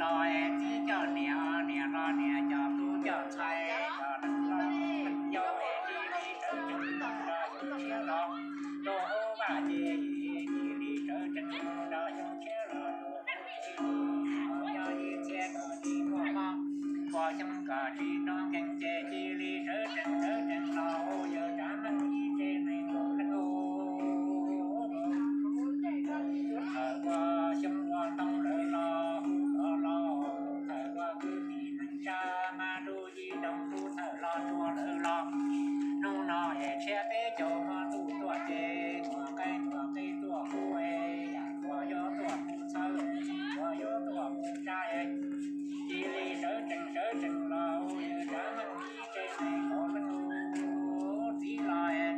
Los es txiv coj niam, niam los niam coj tub coj ntxhais, coj leej hlob leej yau es cia li sawv tsees nrog yus tshiab los rau hauv vaj ces cia li sawv tsees nrog yus tshiab los rau hauv tsev. Nyob ib txhia kom tsis muaj mob, ua xyoo kom tsis nrov nkees ces cia li sawv tsees sawv tsees los yawg Tsav Meej ib tsev neeg nkaus leej. Thaum ua xyoo ua ntoo lawm los hu los los, thaum ua kwv tij neej tsa mas rub ib doog tub thawj los tsuag lawm los, hnub no es tshiab peb caug hmo ntuj tuaj ces muaj qaib muaj qe tuaj hu es yam uas yuav tuaj mus txhawb, uas yuav tuaj mus tsa es cia li sawv tsees sawv tsees los yawg Tsav Meej ib tsev neeg nkaus leej. Txiv los es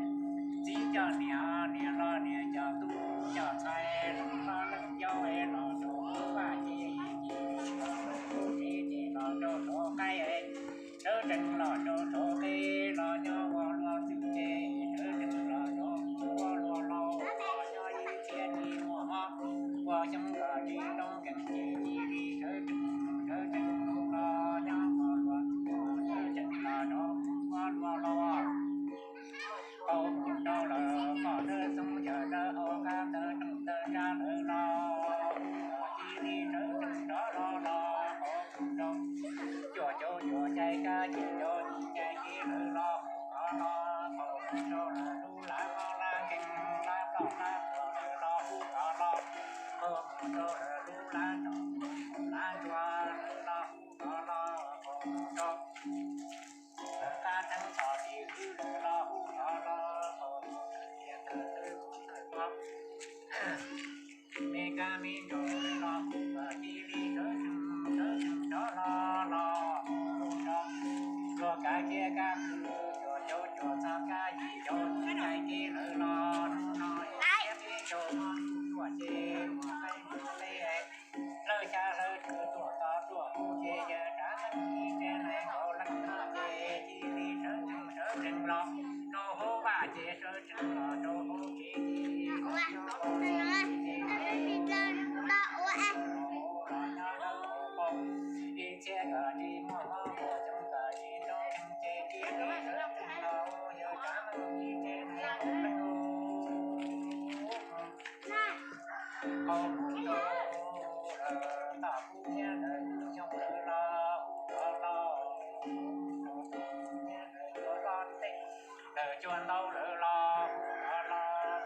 txiv coj niam, niam los niam coj tub coj ntxhais, leej hlob leej yau es los rau hauv vaj ces cia li los rau hauv tsev ces los rau saum qaib es sawv tsees los rau saum qe los nyob ua luaj txwj ces sawv tsees los rau ua luaj laus los nyob ib txhia tsis muaj mob, ua xyoo kom tsis nrov nkees ces cia li sawv tsees sawv tsees los nyob ua luaj txwj sawv tsees los rau ua luaj laus. Qau mus rau lawm qoj dawb xoob yawg dawb hau qab tawg rooj tawg ntsa lawm los hu los cia li sawv tsees rov los los qau mus rau cuaj caum cuaj cai kab cuaj caum yim cai kev lawm los hu los los qau mus rau lawm lub lab mob lab nkeeg lab ploj lab tuag lawm los hu los los qau mus rau lawm lub lab nrog lab ntsuag lawm los hu los los qau mus rau lawv qab teeb tog tis hwb lawm los hu los los qau mus rau tias tawg tawg mus tawg mob me kab me nraug lawm los hu los cia li sawv tsees sawv tsees rov los los hu rau luag kav kiab kab khw cuaj caum cuaj txog kab yim caum yim cai kev lawm los hnub no es tshiab peb caug hmo ntuj tuaj ces muaj qaib muaj qe, hlawv xya hlawv tswv tuaj tos tuaj hu ces yawg Tsav Meej ib tsev neeg nkaus leej no ces cia li sawv tsees sawv tsees los rau hauv vaj ces sawv tsees los rau hauv tsev ces los nyob ib txhia kom tsis muaj mob ua xyoo kom tsis nrov nkees ces cia li sawv tsees los yawg Tsav Meej ib tsev neeg nkaus leej. Qau mus rau lawm tom kub hnyiab ntawd kuj nyoog lawm los hu los los, hu rau tom kub hnyiab ntawd yuav los tej ntawd cua ntau lawm los hu los los,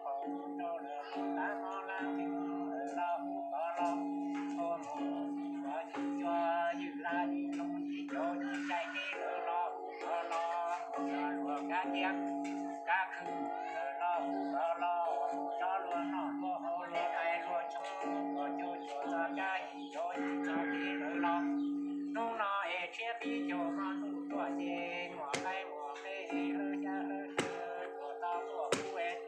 qau mus rau lawm lub lab mob lab nkeeg lawm los hu los los, qau mus cua ywm cua ywm lab ywm loo yim caum yim cai kev lawm los hu los los, mus cov luag kav kiab kav khw lawm los hu los los, mus cov luag noj luag haus luag tais luag tshoob luag caum cuaj txog kab yim caum yim txog kev lawm los hnub no es tshiab peb caug hmo ntuj tuaj ces muaj qaib muaj qe hlawv xya hlawv tswv tuaj tos tuaj hu es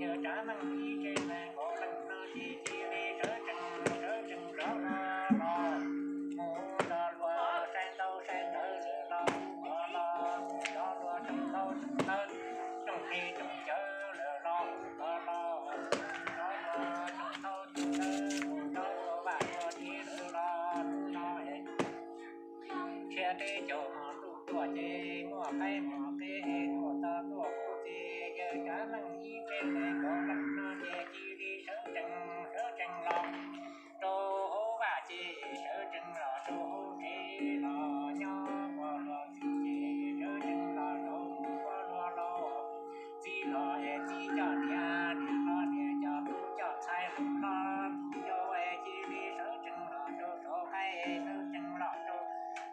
yawg Tsav Meej ib tsev neeg nkaus leej no ces cia li sawv tsees sawv tsees rov los los, mus cov luag sai ntau sai ntawv lawm los hu los los, mus cov luag tsoom ntau tsoom ntawv tsoom qis tsoom cawv lawm los hu los los, mus cov luag tsoom ntau tsoom ntawv mus rau vaj rau tsev lawm los hnub no es tshiab peb caug hmo ntuj tuaj ces muaj qaib muaj qe tuaj tos tuaj hu ces yawg Tsav Meej ib tsev neeg nkaus leej no ces cia li sawv tsees sawv tsees los rau hauv vaj ces sawv tsees los rau hauv tsev los nyob ua luaj txwj ces sawv tsees los rau ua luaj laus. Txiv los es txiv coj niam, niam los niam coj tub coj ntxhais, leej hlob leej yau es cia li sawv tsees los rau saum qaib, sawv tsees los rau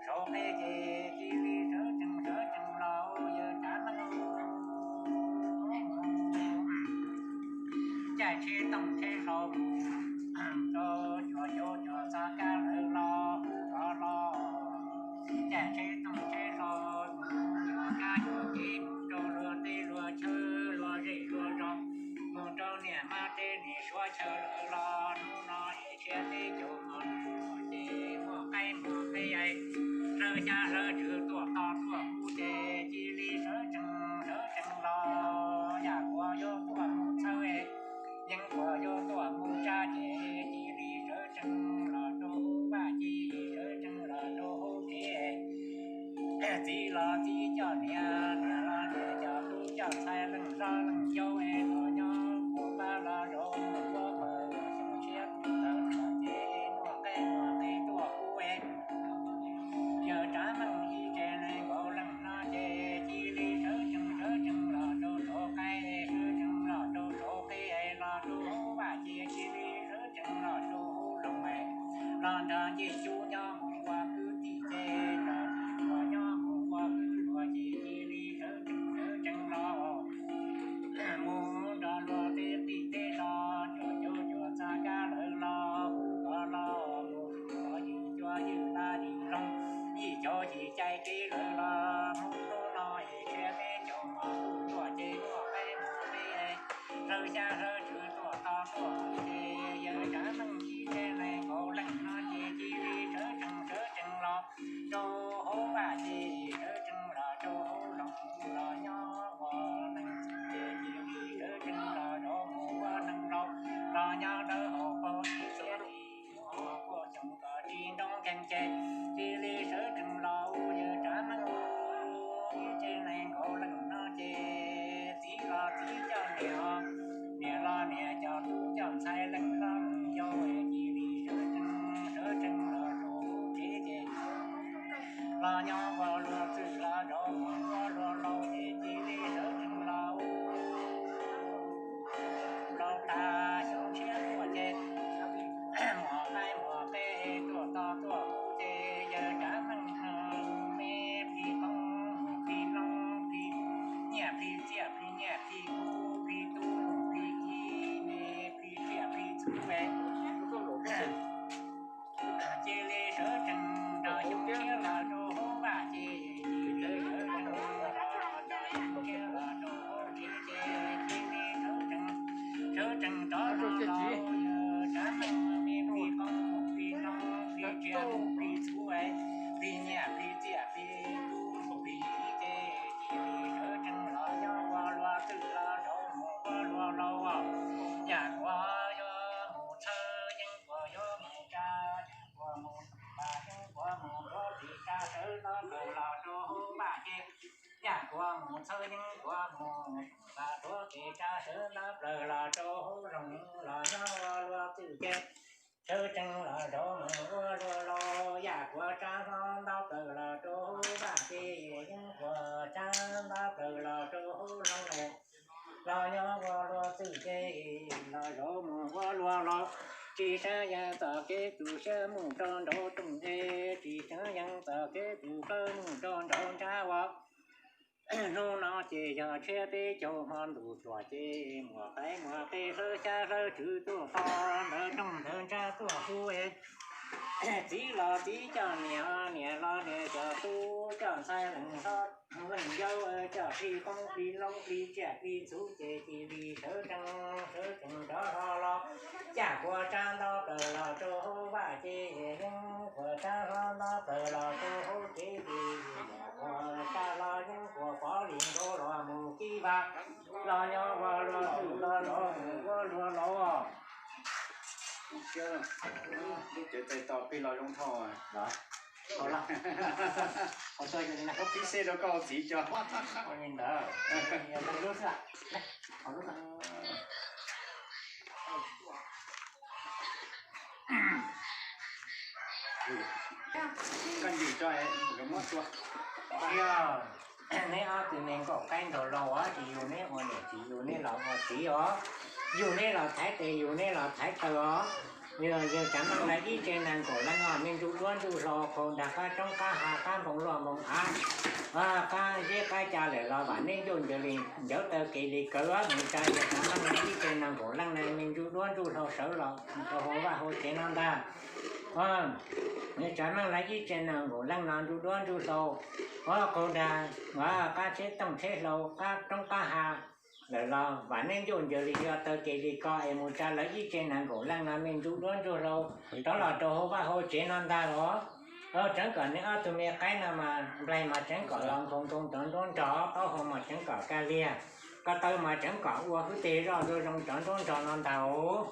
saum qe ces cia li sawv tsees sawv tsees los yawg Tsav Meej caij tsheb tooj tsheb hlau mus rau cuaj caum cuaj txog kab lawm los hu los los, caij tsheb tooj tsheb hlau mus cuaj kab cuaj kev mus rau luag teb luag chaw luag zej luag zos, mus rau niam mab teb niam suav chaw lawm los hnub no es tshiab peb caug hmo ntuj ces muaj qaib muaj qe hlawv xya hlawv tswv tuaj tos tuaj hu ces cia li sawv tsees sawv tsees los, yam uas yuav tuaj mus txhawb, yeeb uas yuav tuaj mus tsa ces cia li sawv tsees los rau vaj ces Txiv coj niam, niam los niam coj tub coj ntxhais leej hlob leej yau es los nyob ua pab los rau mus ua pawg xyoo tshiab tawm los ces muaj qaib muaj qe tuaj hu es. Yawg Tsav Meej ib tsev nees nkaum leej no ces cia li sawv tsees sawv tsees los rau saum qaib, sawv tsees los rau saum qe, los rau hauv vaj ces cia li sawv tsees los rau hauv loog es. Los nrog ncej cub nyob mus ua kwv tij ces nrog txiv tuam nyob mus ua kwv tuam ces cia li sawv tsees sawv tsees los mus nrog luag tej tij tej zos, cuam cov cuam txaj kab lawv los hu los los mus ua yim cua yim laj yim loog, yim cov yim cai kev lawv los hnub hnub no es tshiab peb caug hmo ntuj tuaj ces muaj qaib muaj qe hlawv xyab hlawv ntshis tuaj tos tuaj hu ces yawg Tsav Meej ib tsev nees nkaum leej no ces cia li sawv tsees sawv tsees los rau hauv vaj ces sawv tsees los rau hauv loog los nyob ua neeg txwj ces cia li sawv tsees los rau mus ua neeg laus los nyob rau hauv paus ib txhiab li ua pua xyoo kom tsis ntoo kheej ces cia li sawv tsees los ua yawg Tsav Meej ib tsev nees nkaum leej no ces txiv los txiv coj niam, niam los niam coj tub coj ntxhais leej hlob leej yau cia li sawv tsees sawv tsees los rau hauv tsev ces los nyob ua luag txwj los rau mus ua luag laus ces cia li sawv tsees los ua laus tas xyoo tshiab tuaj ces muaj qaib muaj qe tuaj tos tuaj hu ces yawg Tsav Meej me plig qoob plig loo plig nyiaj plig txiaj plig nyiaj plig kub plig tub plig kiv me plig tsiaj plig txhu es cia li sawv tsees nrog xyoo tshiab los rau hauv vaj ces cia li sawv tsees nrog xyoo tshiab los rau hauv tsev ces cia li sawv tsees, sawv tsees rov los rau yawg Tsav Meej me plig qoob plig loo plig tsiaj plig txhu es plig nyiaj plig txiaj plig kub plig kiv ces cia li sawv tsees los nyob ua luag txwj los rau mus ua luag laus. Yam kuas yuav mus txhawb yeeb kuas yuav mus tsa, yeeb kuas mus npas yeeb kuas mus nruab ris tsa sawv los plaws los rau hauv vaj ces yam kuas mus txhawb yeeb kuas mus npas nruab ris tsa sawv los plaws los rau hauv loog los nyob ua luag txwj ces sawv tsees los rau mus ua luag laus. Yam kuas tsa hlo nto plaws los rau hauv vaj ces yeeb kuas tsa nto plaws los rau hauv loog los nyob ua luag txwj ces los rau mus ua luag laus. Tsis tsav yeeb txoj kev tu siab mus rau nraum rooj es, tsis tsav yeeb txoj kev tu plaws mus rau nraum nrab ua. Hnub no ces yog tshiab peb caug hmo ntuj tuaj ces muaj qaib muaj qe hlawv xyab hlawv ntshis tuaj tos ntawm rooj ntawm nrab tuaj hu es. Txiv los txiv coj niam, niam los niam coj tub coj ntxhais leej hlob leej yau coj plig qoob plig loo plig tsiaj plig txhu ces cia li sawv tsees, sawv tsees rov hlo los. Yam kuas tsa nto plaws los rau hauv vaj ces yeeb kuas tsa hlo nto plaws los rau hauv tsev ces yam kuas tsa hlo yeeb kuas pov li nkaus los mus kib vaj los nyob ua luag txwj los rau mus ua luag laus. Lub cawv tais tos plig los zoo dhau. Pib seb rau koj txiv tso. Li ntawd, lub xwb. Koj ncig tso, muab tua. Neb ob tug me nkauj qaib nraug laus os, tsis yug neb ua niam txiv, yug neb los ua txiv os, yug neb los thaiv tes, yug neb los thaiv taw os. Yog yawg Tsav Meej lawv ib tsev neeg nkaum leej os, me ntsuj duab ntsuj hlauv, qaug dag qab roob qab hav, qab npoo luaj npoo av, qab zeb qab ca lawm los vam neb ncuj ncaws li, ncaws taw kev li kawg os. Mus tsa yawg Tsav Meej lawv ib tsev neeg nkaum leej no me ntsuj duab ntsuj hlauv sawv los rau hauv vaj hauv tsev no ntag. Yawg Tsav Meej lawv ib tsev neeg nkaum leej no ntsuj duab ntsuj hlauv, qaug dag, qab tsheb tooj tsheb hlau, qab roob qab hav lawm los vam neb ncuj ncaws li, ncaws taw kev li ko es mus tsa lawv ib tsev neeg nkaum leej no me ntsuj duab ntsuj hlauv rov los rau hauv vaj hauv tsev no ntag los. Tseev kom neb ob tug me qaib no mas nplaig mas tseev kom los nkhaus nkhaus nrov nrov nrog, taub hau mas tseev kom kaj liag, ko taw mas tseev kom ua hwj teg zoj zoo nrov nrov nrog no ntag os.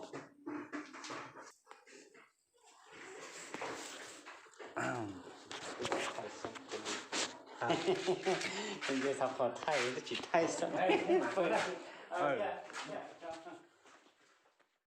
Nce txog qhov thaij twb tsis thaij xwb.